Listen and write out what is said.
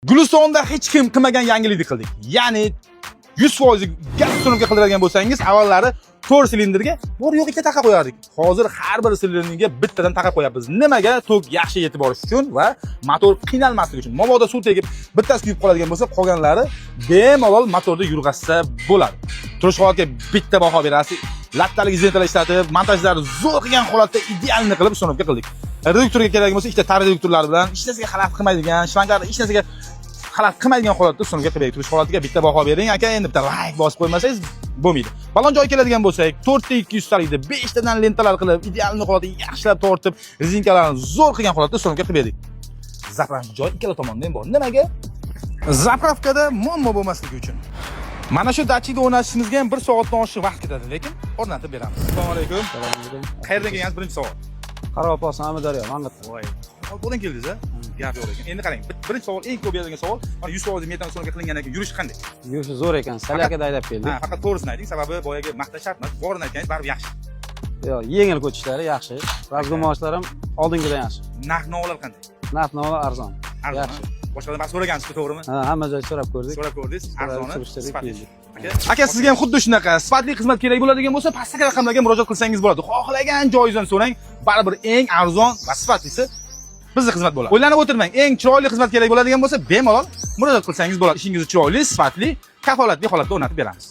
Gulistonda hech kim qilmagan yangilikni qildik. Ya'ni 100% gaz установка qildiradigan bo'lsangiz, avvallari 4 silindrga bor yo'q ikkita taqa qo'yardik. Hozir har bir silindrga bittadan taqa qo'yapmiz. Nimaga? Tok yaxshi yetib borishi uchun va motor qiynalmasligi uchun. Mabodo suv tegib, bittasi kuyib qoladigan bo'lsa, qolganlari bemalol motorda yurg'azsa bo'ladi. Turish holatga bitta baho berasiz. Lattalik izolentalar ishlatib, montajlarni zo'r qilgan holatda идеальный qilib установка qildik. Reduktorga kerak bo'lsa, ikkita tar reduktorlar bilan hech narsaga xalaqit qilmaydigan, shlanglarni hech narsaga xalaqit qilmaydigan holatda установка qilib berdik. Turish holatiga bitta baho bering, aka, endi bitta layk bosib qo'ymasangiz bo'lmaydi. Balon joyi keladigan bo'lsak, 4 ta 200 talikda 5 tadan lentalar qilib, идеальный holatda yaxshilab tortib, rezinkalarni zo'r qilgan holatda установка qilib berdik. Заправка joyi ikkala tomonda ham bor. Nimaga? Заправка da muammo bo'lmasligi uchun. Mana shu datchikni o'rnatishimizga ham 1 soatdan oshiq vaqt ketadi, lekin o'rnatib beramiz. Assalomu alaykum. Assalomu alaykum. Qayerdan kelgansiz, birinchi savol? Qoraqalpog'iston, Amudaryo, Mang'itdan. Voy. Qayerdan keldingiz, a? Gap yo'q ekan. Endi qarang, birinchi savol, eng ko'p berilgan savol, mana 100% metan установка qilingandan keyin yurish qanday? Yurishi zo'r ekan. Salyakada haydab keldik. Ha, faqat to'g'risini ayting, sababi boyagi maqtash shart emas. Borini aytganingiz baribir yaxshi. Yo'q, yengil ko'chishlari yaxshi. Разгон moshinalari ham oldingidan yaxshi. Narx navolar qanday? Narx navo arzon. Arzon. Yaxshi. Boshqalardan ba'zi so'ragansiz, to'g'rimi? Ha, hamma joy so'rab ko'rdik. So'rab ko'rdingiz, arzoni, surishtirdik, sifatli. keldik. Aka, sizga ham xuddi shunaqa sifatli xizmat kerak bo'ladigan bo'lsa, pastdagi raqamlarga murojaat qilsangiz bo'ladi. Xohlagan joyingizdan so'rang, baribir eng arzon va sifatlisi bizni xizmat bo'ladi. O'ylanib o'tirmang, eng chiroyli xizmat kerak bo'ladigan bo'lsa, bemalol murojaat qilsangiz bo'ladi. Ishingizni chiroyli, sifatli, kafolatli holatda o'rnatib beramiz.